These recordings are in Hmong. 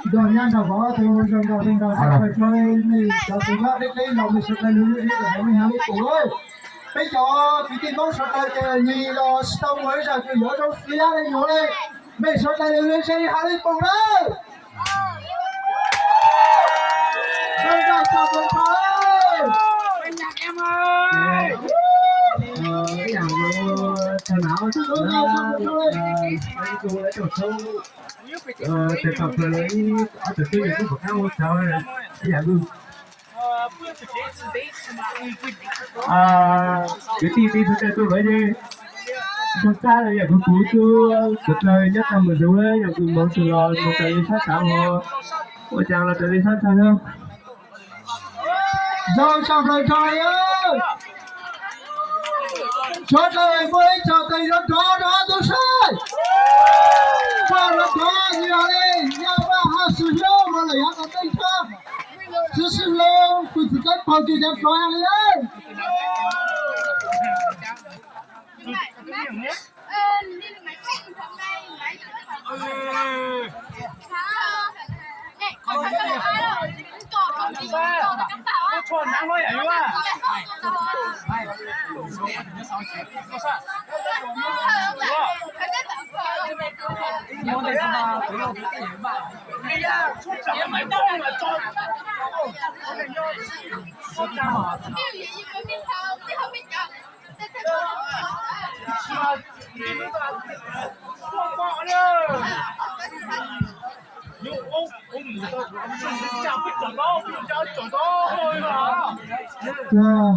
Nrog nyab nrog vauv tus zoo nrog neeg nrog txhua txhua nej cov tus nyob deb deb los mej sawv daws lug lug li kom mej hab lub pum lawm. Peb cov kwv tij Hmoob sawv daws ces nyias los tsis tau ua ib zag kws yuav zoo xwb yab le nyuam le. Mej sawv daws lug lug ze hab lub pum lawm. Ib yam li tag na, tes pam plaws lawv ib ob tug tub yog tub pom qab ua tsaug ib yam li kwv tij tij tug tej tub lawv yeej tug txab yam kuv kuv tub sawv dlawg nyob tag mus zuj yam kws moog tug los moog raws li sab tag ho ua cas los raws li sab tag lawm. Zoo tshaj plaws rog li, sawv daws muaj ib txoj tes rov rov rau tub saib. Txoj rov rov yog li, yog Vaj Hab Swm Hloob mas lawm yav tom ntej tshaj. Swm Swm Hloob kws txiv teb paug kws rov rov yog li lawm.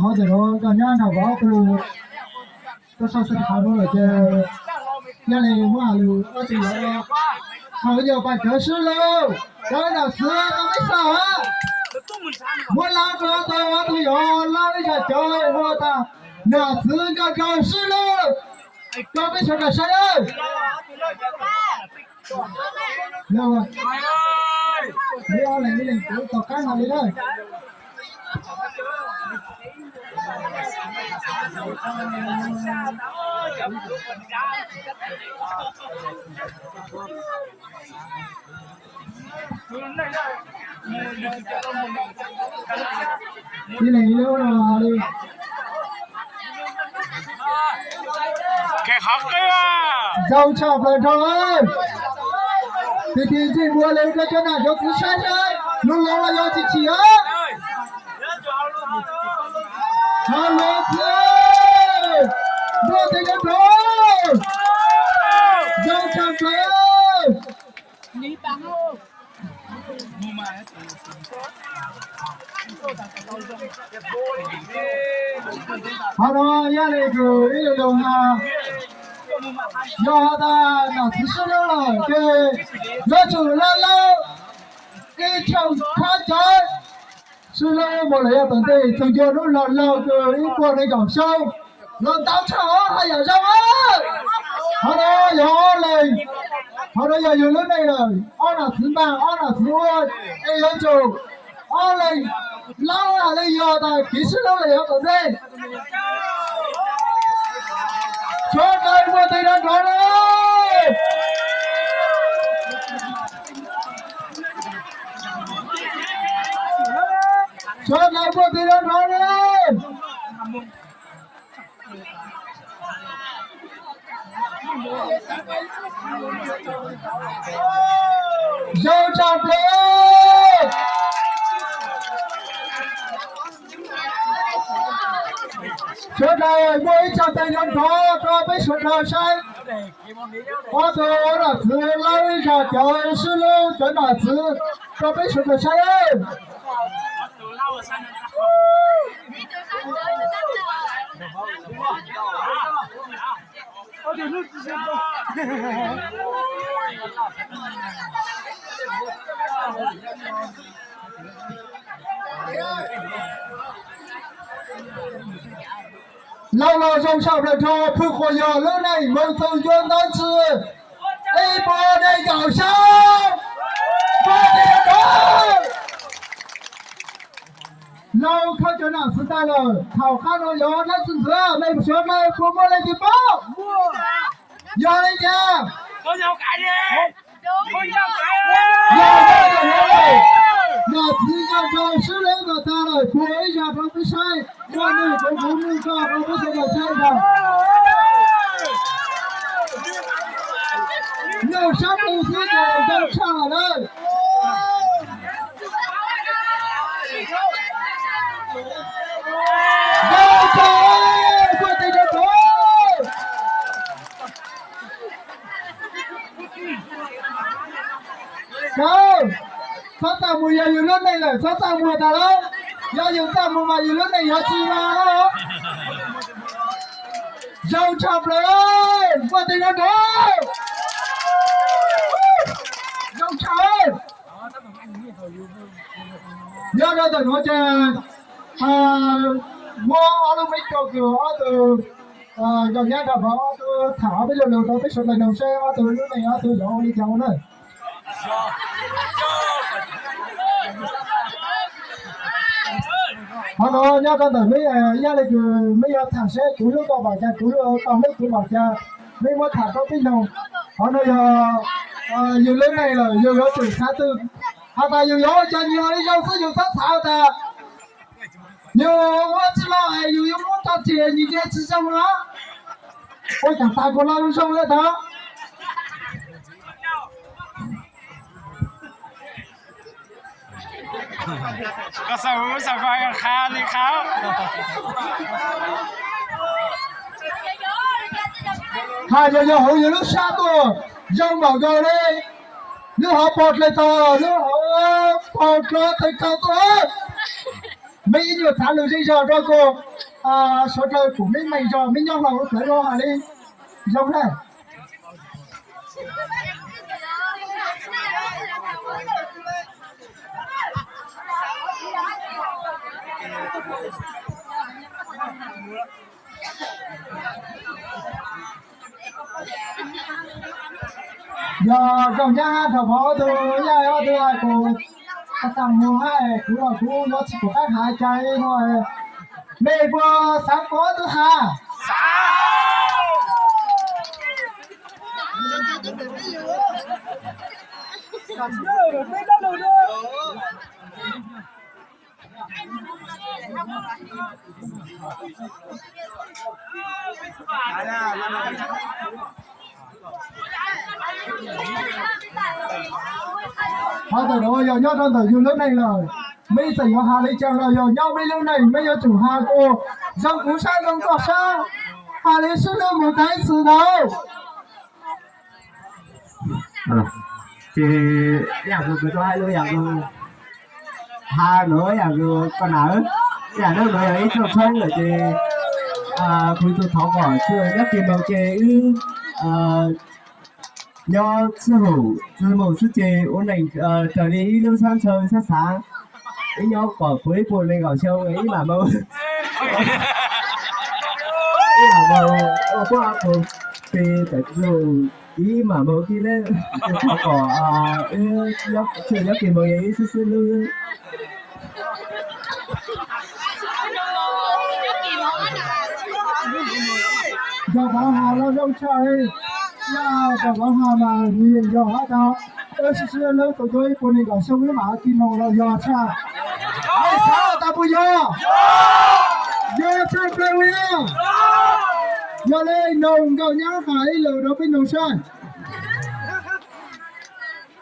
Hov ntawm no koj nyab nrog vauv tus lug tuaj sau xeem qhov nuav lawm ces yog li muab has lug ob tug lawv, hauv yog pab cov Swm Hloob, cov nam txiv tau peb xav hab, muab laub rau ob tug, ob tug yog laub ib zag cov ua tas nam txiv nkaus rau Swm Hloob, rau peb sawv daws saib lawm. Li ob leeg ib leeg kuv tom qab no li lawm. Ib leeg ib lub no li. Zoo tshaj plaws rog, tig tig ntsej muag le rau cov nam cov txiv saib saib lug laus los yog tsis chim os. Hab lug txhij, muaj tes rov rov, zoo tshaj plaws. Qhov no yog le kws ib leeg lug has, yog has tas nam txiv Swm Hloob lawm ces yuav tsum laug laug ib tsoom khab cawv. Swm Hloob mus lawm yav tom ntej txug ncua hnub laug laug kws ib puas nees nkaum xyoo los tau tshaj os, haj yam zoo. Qhov no yog ob leeg, qhov no yog yug lub neej lawm, ob nam txiv npaj ob nam txiv ua, es yuav tsum ob leeg laub hab le yog tas kev Swm Hloob lawm yav tom ntej. Sawv daws muaj tes rov rov le. Sawv daws muaj tes rov rov le. Zoo tshaj plaws. Sawv daws muaj ib tsoom tes rov rov rau peb sawv daws saib. Ob tug nam txiv laub ib zag cov Swm Hloob cov nam txiv rau peb sawv daws saib. Laug los zoo tshaj plaws rog, phooj ywg yog lub neej moog txug ncua ntawd tsi ib puas nees nkaum xyoo. Laug khawb cov nam txiv tag lawm, thaum qab no yuav dlaab tsi ntxiv, mej suav dlawg puas muaj leej twg paub? Yog le caag? Yog, yog, yog, yog, yog txiv yog rau sib leb mas tag lawm, puag ib zag rau peb saib, ua nws kuv kuv nws koj rau peb sawv daws saib ntag. Yog sab tus xwb ces zoo tshaj lawm. Zoo tshaj, puag tes rau tus. Txhob txaj muag, yog yus lub neej lawm txhob txaj muag tas lawm. Yog yus txaj muag mas yus lub neej yuav tsis los. Zoo tshaj plaws, puag tes rau tus. Zoo tshaj. Nyob rau ntawm nuav ces muab ob lub mic rau kws ob tug nkauj nyab nrog pog ob tug tham ob peb lo lus rau peb sawv daws mloog seb ob tug lub neej ob tug yuav ua li cas ua na. Qhov nuav nyob rau ntawm meb, ib yam li kws meb yuav tham seb kuv hlub koj npaum cas, kuv hlub koj, hlub kuv npaum cas, meb muab tham rau peb mloog. Qhov nuav yog yus lub neej lawm yus yuav tsum xav twg, has tas yus yuav ua cas nws yog li zoo xwb, yus txhob xav tas yus ua tsis los es yus yuav muab tso tseg nws ces tsis zoo los. Ua cas tas kuv los zoo li tod. Hais yog yog hauv yus lub sab tuaj zoo npaum nkaus li lub hauv paus dlej tog, lub hauv paus dlej tog tuaj. Meb ib nyuag txhav lus zej zog rau kuv, suav dlawg kuv meb meej zog, meb nyob hlo ua plawv zoo hais li zoo na. Yog zoo nyab nrog pog ob tug, yog ob tug hais kuv txaj muag hais kuv los kuv yuav tsis pom qab hais cas li no. Mej puas xav pom ob tug has? Qhov ntawm nuav yog nyob rau ntawm yus lub neej lawm. Mej txawm yuav has li cas los yog nyob mej lub neej, mej yuav tsum has kom zoo kuv sab zoo koj sab, has li sib hlub mus tag ib txhis ntawd. Ces ib yam kuv tau hais lus, ib yam kuv has nuav, ib yam kuv koj nam, ib yam nuav yog ib txoj tshoob lawm ces kuv tau thov kom txhua nyob kis moos ces wb nyob txhua hauv txhua moos xwb ces ua neej raws li ib lub xab ntshaw xab xav, ib nyob kom puv ib puas nees nkaum xyoo ib mam moog, ib mam moog ua puab ua pes tawm txug ib mam moog ua tij laug, thov kom wb nyob kis moos yog ib xwb xwb lub. Nrog pov has los zoo tshaj, yog nrog pov has mas nws yeej yog hab tau, wb sib sib hlub tau ib puas nees nkaum xyoo wb mam ua tij moog los yog tshaj. Mej xav tas puas yog? Yog tshaj plaws li na. Yog li noog nkauj nyab has ib lus rau peb noog saib.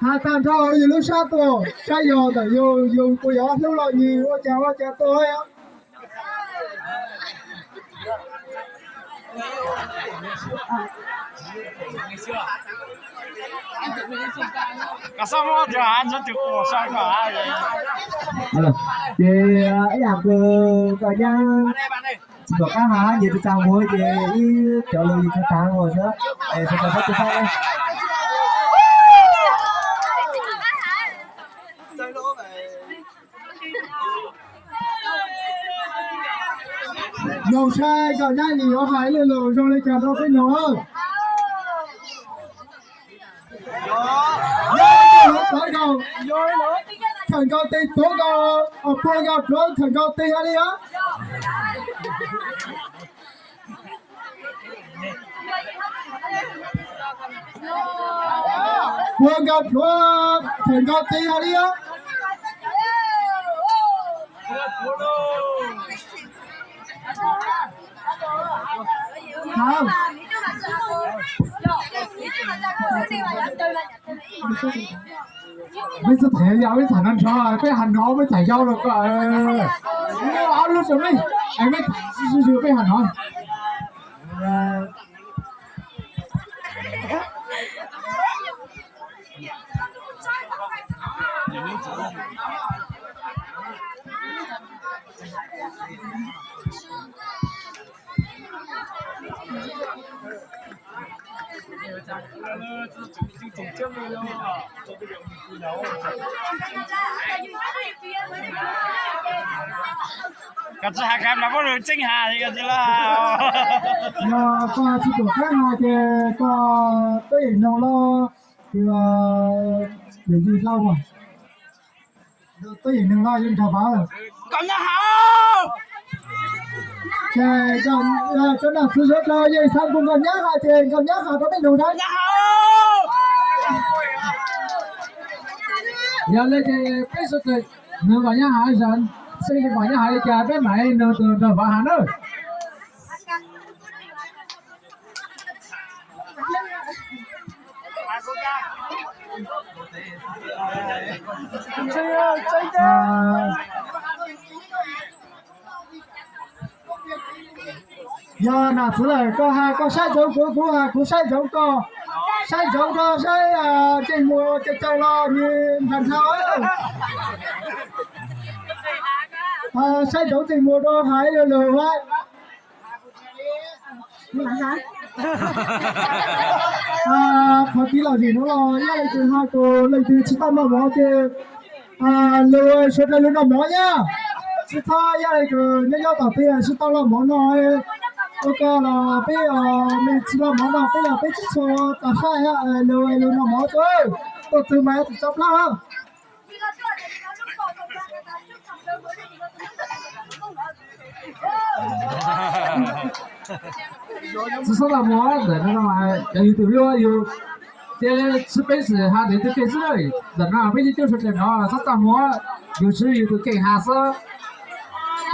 Has tag nrho yus lub sab tuaj saib yog ntawm yus, yus puas yuav hlub los nws ua cas ua cas tuaj. Ces ib yam kws koj nyab tsis pom qab has hab nyias tug tsaug mus ces ib cov lus yus tsuas tas mus xwb, es sawv daws pab tug saib. Noog saib nkauj nyab nws yuav hais ib lus zoo li cas rau peb noog. Khaws nkaus tes tuav nkaus, puag nkaus pluav khaws nkaus tes hais li os. Kuv nkag pluav them nkaus ti hais li os. Peb txhob them, yog peb tham no nrog peb hais no peb tham yau los ko. Ob lub rau mej, es mej tham sib sib peb hais no. Koj tsis hais qhia nram Paj Lug tseeb hais li koj tsis laj. Yog koj tsis tuam kheeb hais ces koj twb yeem noog loj, yawm yij Lauj, twb yeem noog loj yeej nrog pab. Koj nyob hauv. Ces cov nom tswv sawv daws yeej xav nkaus nkauj nyab hais ces nkauj nyab hais rau peb noog na. Yog li ces peb sawv daws nrog nkauj nyab hais, seb nkauj nyab hais li cas peb mam li nrog pab hais na. Yog nom tswv lawm koj hais koj saib ntsoov kuv, kuv hais kuv saib ntsoov koj, saib ntsoov rau saib ntsej muag caw caw los nws nrhag nrhag. Saib ntsoov ntsej muag rau hais lus lus. Qhov tib los zim no los yog leej twg hais tias leej twg tsis tau noj mov ces lus suav dlawg lug noj mov nyab. Tsis txhob yog leej twg nyob nyob tom twg tsis tau noj mov no, ua ko los peb mej tsis noj mov no peb los peb tsis tshua tas saib lus lug noj mov tso. Tuaj txug mas tsis tso plab. Tsis txhob txaj muag ntawm no mas cov yug tus hlub yug, ces tsis peb xwm has ntawm yug tus kheej xwb na. Ntawm no peb yeej coj sawv daws no txhob txaj muag, yug tsis yug tus kheej has xwb.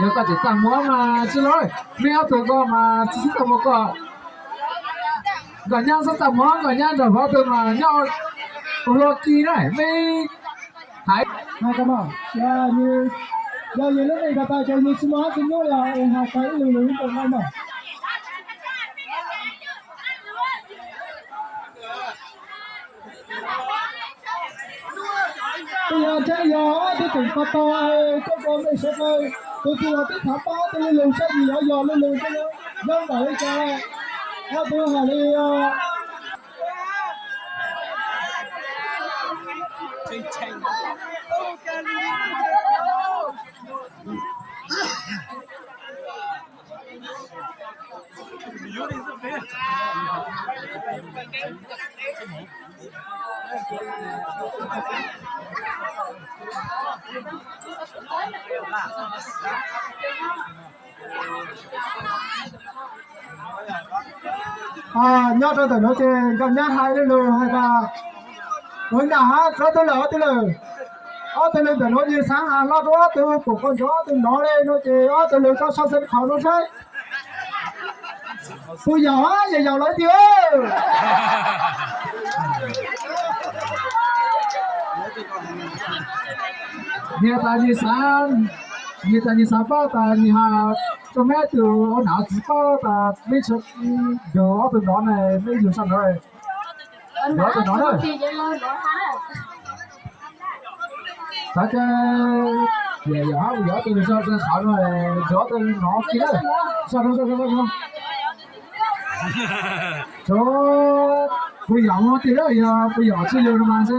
Yog koj tseem txaj muag mas tsis lawm, mej ob tug ko mas tsis txhob txaj muag ko. Nkauj nyab txhob txaj muag, nkauj nyab nrog vauv tug mas nyob ua luaj ki na mej hais. Yog yus lub neej ko tas ces yus tsis muaj hab tsis nyuaj yog es has tas ib lus lus ib nkaus no mas. Twb yog ntshai yog ob tug teem ko tau, koj ko mej sawv daws tus twg los twb thov pab ob tug lus lus saib yus yuav yog lus lus nyob ntawm li cas, ob tug hais li os. Nyob rau ntawm no ces nkauj nyab hais lus hais tas, ua nram hab txog ob tug lawm, ob tug lawm, ob tug lawm ntawm no ces xaav has loj rau ob tug pum qau nrov ob tug nrov li no ces ob tug lawm tau sau xeev qhov no saib. Puas yaum hab, yog yaum lawm tiag. Nyias tas nyias xaav, nyias tas nyias xaav paub tas nyias has rau meb tug ua nam txiv paub tas meb nrug ob tug nrov na, meb yug sab nrov, yog ob tug nrov na. Txawm ces yog hab yog ob tug nrov xeev qhov no, yog ob tug nrov kiag na. Sab nrov, sab nrov, sab nrov. Tsuav puas yaum no tiag, yog puas yaum tsis yog no mas ntshe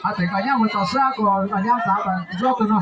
has tas nkauj nyab mus txog sab ko nkauj nyab xav tas nrov tug no.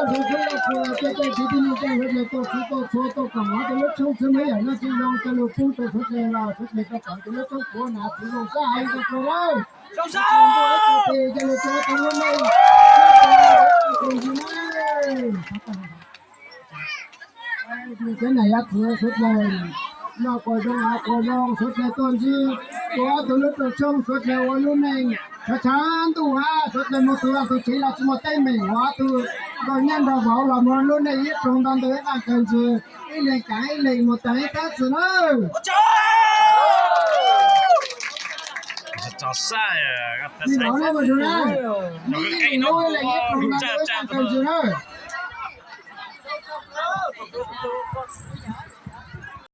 Sawv daws, tej kwv tij neej tsa sawv daws tuaj txhua tuaj txhua tuaj koom tus lub tshoob xwb, muaj yam no tsis zoo rau lug pub rau sawv daws los sawv daws tau koom tus lub tshoob puav nav txiv zoo sab heev rau sawv daws lawm. Zoo sab. Ib tug tes cia li tso rau lub neej. Tus nam yav txwv sawv daws noj quas zoo haus quas zoo, sawv daws tuaj ntsib ua ob tug lub rooj tshoob, sawv daws ua lub neej tshav tshav ntuj hab, sawv daws mus txug tus tsev los tsis muaj teeb meem, ua ob tug nrog nyab nrog vauv los mus lub neej ib pluag nto ntws ib qaj kawg ntsws, ib leeg kav ib leeg mus taag ib tab txwm nawb. Ib leeg ib pluag nto ntws ib qaj kawg ntsws nawb.